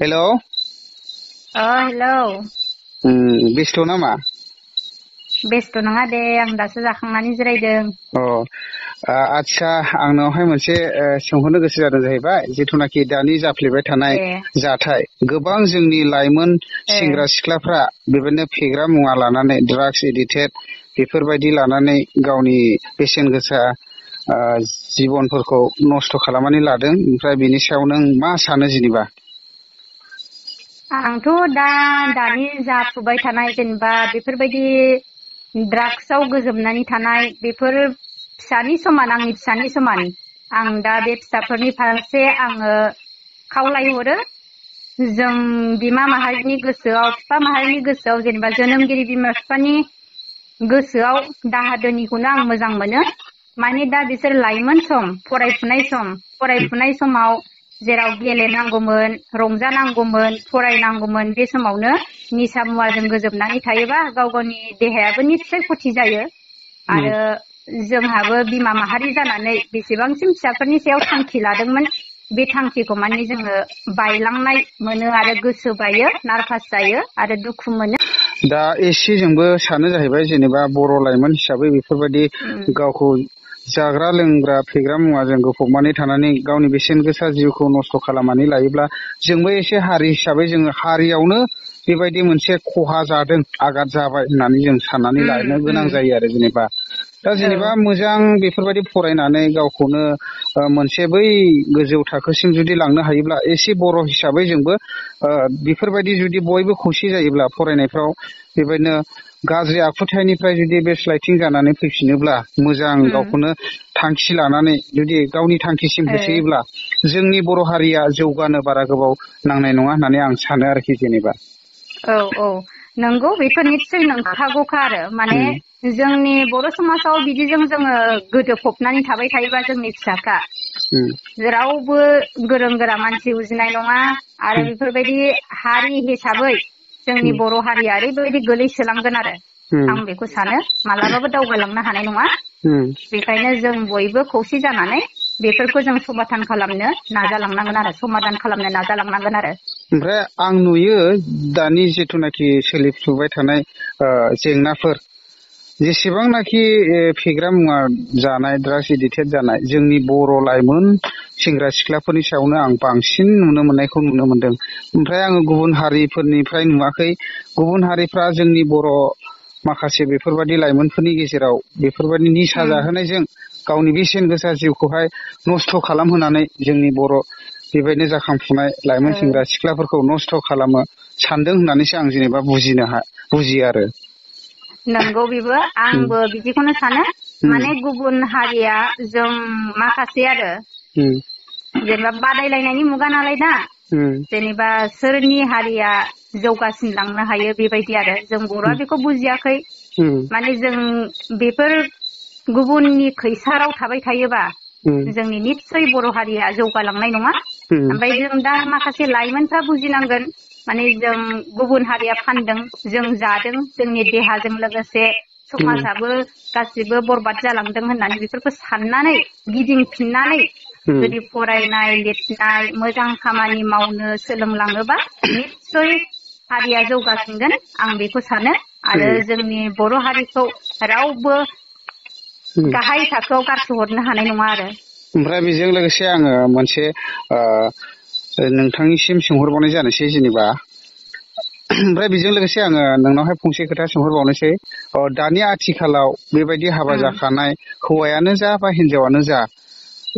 Hello hello बेस्थ' नामा? बेस्थ' नङा दे आं दासो जाखांनानै जिरायदों। आदसा आंनावहाय मोनसे सोंहरनो गोसो जादों जाहैबाय जिथुनाखि दानि जाफ्लेबाय थानाय ए जाथाय गोबां जोंनि लाइमोन सेंग्रा सिख्लाफ्रा बेबायदिनो फेग्रा मुवा लानानै ड्राग्स एडिक्टेड बेफोरबायदि लानानै गावनि बेसेन गोसा जिबनफोरखौ नस्थ' खालामनानै लादों। ओमफ्राय बेनि सायाव नों मा सानो जेनेबा? आंथ' दानि जाफुबाय थानाय जेनेबा बेफोरबायदि ड्राग्सआव गोजोमनानै थानाय बेफोर फिसानि समान आंनि फिसानि समान आं दा बे फिसाफोरनि फारसे आङो खावलायहरो जों बिमा माहारिनि गोसोआव बिफा माहारिनि गोसोआव जेनेबा जोनोमगिरि बिमा बिफानि गोसोआव दाहा दोनिखौनो आं मोजां मोनो। माने दा बिसोर लाइमोन सम फरायफुनाय समाव जेराव गेलेनांगौमोन रंजानांगौमोन फरायनांगौमोन बे समावनो निसा मुवाजों गोजोबनानै थायोबा गाव गावनि देहायाबो निस्सय खथि जायो। आरो जोंहाबो बिमा माहारि जानानै बेसेबांसिम फिसाफोरनि सायाव थांखि लादोंमोन बे थांखिखौ माने जोङो बायलांनाय मोनो आरो गोसो बायो नारभास जायो आरो दुखु मोनो। दा एसेजोंबो सानो जाहैबाय जेनेबा बर' लाइमोन हिसाबै बेफोरबायदि गावखौ जाग्रा लोंग्रा फेग्रा मुवाजों गफबनानै थानानै गावनि बेसेन गोसा जिउखौ नस्थ' खालामनानै लायोब्ला जोंबो एसे हारि हिसाबै जोङो हारियावनो बेबायदि मोनसे खहा जादों आघात जाबाय होननानै जों साननानै लानो गोनां जायो आरो जेनेबा दा जेनेबा मोजां बेफोरबायदि फरायनानै गावखौनो मोनसे बै गोजौ थाखोसिम जुदि लांनो हायोब्ला एसे बर' हिसाबै जोंबो बेफोरबायदि जुदि बयबो खौसे जायोब्ला फरायनायफ्राव बेबायदिनो गाज्रि आखुथायनिफ्राय जुदि बे स्लाइथिं जानानै फैफिनोब्ला मोजां गावखौनो थांखि लानानै जुदि गावनि थांखिसिम होसोयोब्ला जोंनि बर' हारिया जौगानो बारा गोबाव नांनाय नङा होननानै आं सानो आरोखि जेनेबा। औ नंगौ बेथ' निस्सय नंखागौखा आरो माने जोंनि बर' समाजाव बिदिजों जोङो गोदोफबनानै थाबाय थायोबा जोंनि फिसाफ्रा रावबो गोरों गोरा मानसि उजिनाय नङा आरो बेफोरबायदि हारि हिसाबै जोंनि बर' हारिया ओरैबायदि गोलैसोलांगोन आरो आं बेखौ सानो मालाबाबो दावगालांनो हानाय नङा। बेखायनो जों बयबो खौसे जानानै बेफोरखौ जों समाधान खालामनो नाजालांनांगोन आरो समाधान खालामनो नाजालांनांगोन आरो। ओमफ्राय आं नुयो दानि जिथुनाखि सोलिफुबाय थानाय जेंनाफोर जेसेबांनाखि फेग्रा मुवा जानाय ड्राग्स एडिक्टेड जानाय जोंनि बर' लाइमोन सेंग्रा सिख्लाफोरनि सायावनो आं बांसिन नुनो मोननायखौ नुनो मोनदों। ओमफ्राय आङो गुबुन हारिफोरनिफ्राय नुवाखै गुबुन हारिफ्रा जोंनि बर' माखासे बेफोरबायदि लाइमोनफोरनि गेजेराव बेफोरबायदि निसा जाहोनायजों गावनि बेसेन गोसा जिउखौहाय नस्थ' खालामहोनानै जोंनि बर' बेबायदिनो जाखांफुनाय लाइमोन सेंग्रा सिख्लाफोरखौ नस्थ' खालामो सानदों होननानैसो आं जेनेबा बुजियो आरो। नंगौ बेबो आंबो बिदिखौनो सानो माने गुबुन हारिया जों माखासे आरो जेनेबा बादायलायनायनि मुगा नालाय दा जेनेबा सोरनि हारिया जौगासिन लांनो हायो बेबायदि आरो जों बर'आ बेखौ बुजियाखै माने जों बेफोर गुबुननि खैसाराव थाबाय थायोबा जोंनि निस्सय बर' हारिया जौगालांनाय नङा। ओमफ्राय जों दा माखासे लाइमोनफ्रा बुजिनांगोन माने जों गुबुन हारिया फानदों जों जादों जोंनि देहाजों लोगोसे समाजाबो गासिबो बरबाद जालांदों होननानै बेफोरखौ साननानै गिदिंफिननानै जुदि फरायनाय लिरनाय मोजां खामानि मावनो सोलोंलाङोबा निस्सय हारिया जौगाफिनगोन आं बेखौ सानो आरो जोंनि बर' हारिखौ रावबो गाहाय थाखोआव गारसोहरनो हानाय नङा आरो। ओमफ्राय बेजों लोगोसे आङो मोनसे नोंथांनिसिम सोंहरबावनाय जानोसै जेनेबा ओमफ्राय बेजों लोगोसे आङो नोंनावहाय फंसे खोथा सोंहरबावनोसै दानि आथिखालाव बेबायदि हाबा जाखानाय हौवायानो जा बा हिनजावानो जा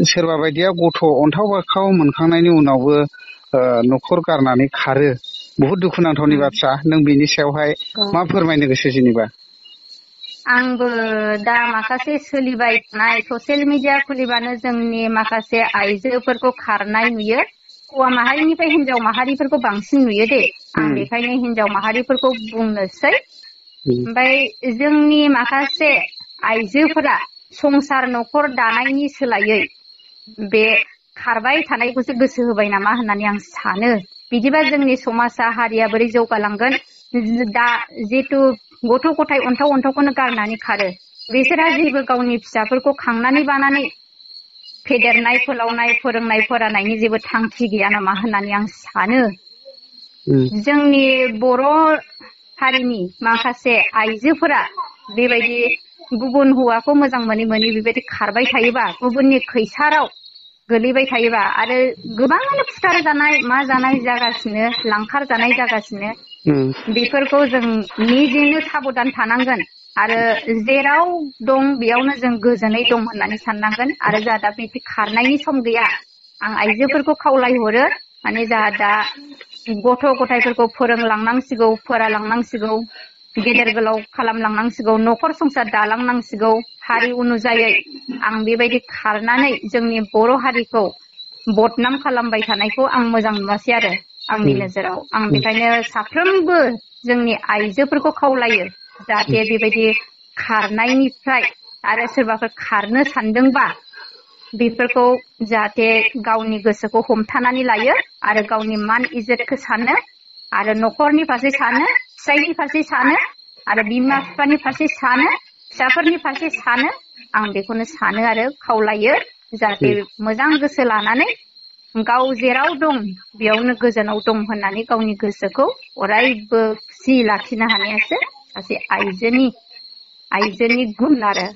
सोरबा बायदिया गथ' अन्थाव बाखाव मोनखांनायनि उनावबो न'खर गारनानै खारो बहुद दुखुनांथावनि बाथ्रा नों बिनि सायावहाय मा फोरमायनो गोसो जेनेबा? आंबो दा माखासे सोलिबाय थानाय ससियेल मिडिया खुलिबानो जोंनि माखासे आइजोफोरखौ खारनाय नुयो हौवा माहारिनिफ्राय हिनजाव माहारिफोरखौ बांसिन नुयो दे आं बेखायनो हिनजाव माहारिफोरखौ बुंनोसै। ओमफ्राय जोंनि माखासे आइजोफोरा संसार न'खर दानायनि सोलायै बे खारबाय थानायखौसो गोसो होबाय नामा होननानै आं सानो। बिदिबा जोंनि समाजा हारिया बोरै जौगालांगोन दा जिहेथु गथ' गथाय अन्थाव अन्थावखौनो गारनानै खारो बिसोरहा जेबो गावनि फिसाफोरखौ खांनानै बानानै फेदेरनाय फोलावनाय फोरोंनाय फोरानायनि जेबो थांखि गैया नामा होननानै आं सानो। जोंनि बर' हारिनि माखासे आइजोफोरा बेबायदि गुबुन हौवाखौ मोजां मोनै बेबायदि खारबाय थायोबा गुबुननि खैसाराव गोलैबाय थायोबा आरो गोबाङानो फुथार जानाय मा जानाय जागासिनो लांखार जानाय जागासिनो बेफोरखौ जों निजेनो साबधान थानांगोन आरो जेराव दं बेयावनो जों गोजोनै दं होननानै साननांगोन आरो जोंहा दा बिदि खारनायनि सम गैया आं आइजोफोरखौ खावलायहरो माने जोंहा दा गथ' गथायफोरखौ फोरोंलांनांसिगौ फोरालांनांसिगौ गेदेर गोलाव खालामलांनांसिगौ न'खर संसार दालांनांसिगौ हारि उनुजायै आं बेबायदि खारनानै जोंनि बर' हारिखौ बदनाम खालामबाय थानायखौ आं मोजां नुवासै आरो आंनि नोजोराव आं बेखायनो साफ्रोमबो जोंनि आइजोफोरखौ खावलायो जाहाथे बेबायदि खारनायनिफ्राय आरो सोरबाफोर खारनो सानदोंबा बेफोरखौ जाहाथे गावनि गोसोखौ हमथानानै लायो आरो गावनि मान इज्जतखौ सानो आरो न'खरनि फारसे सानो फिसायनि फारसे सानो आरो बिमा बिफानि फारसे सानो फिसाफोरनि फारसे सानो आं बेखौनो सानो आरो खावलायो जाहाथे मोजां गोसो लानानै गाव जेराव दं बेयावनो गोजोनाव दं होननानै गावनि गोसोखौ अरायबो खुसि लाखिनो हानायासो सासे आइजोनि गुन आरो